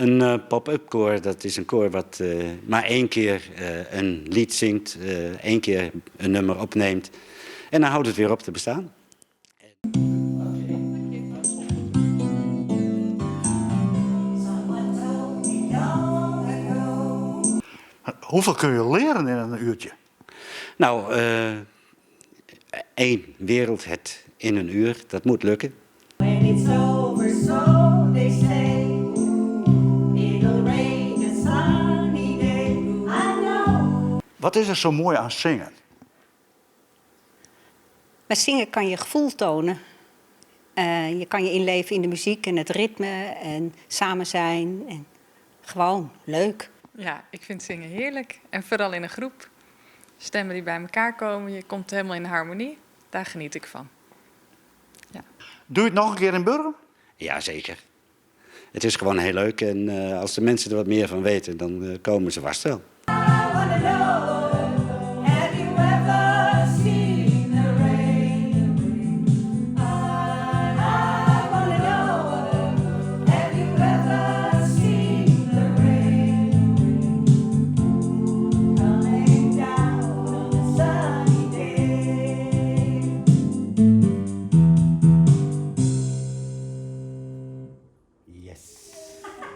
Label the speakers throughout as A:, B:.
A: In pop-up koar, dat is in koar wat mar één kear in liet zingt, één kear in nummer opneemt en dan houdt het weer op te bestaan.
B: Hoeveel kun je leren in een uurtje?
A: Nou, één wereldhit in een uur, dat moet lukken.
C: When it's over, so they say, it'll rain a sunny day. I know.
B: Wat is er zo mooi aan zingen?
D: Met zingen kan je gevoel tonen. Je kan je inleven in de muziek en het ritme en samen zijn. En gewoon leuk.
E: Ja, ik vind zingen heerlijk. En vooral in een groep. Stemmen die bij elkaar komen, je komt helemaal in harmonie. Daar geniet ik van. Ja.
B: Doe je het nog een keer in Burgum?
A: Ja, zeker. Het is gewoon heel leuk en als de mensen er wat meer van weten, dan komen ze vast wel.
C: I wanna know, have you ever seen the rain? I wanna know, have you ever seen the rain? Coming down on a sunny day.
A: Yes.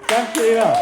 A: Dank jullie wel.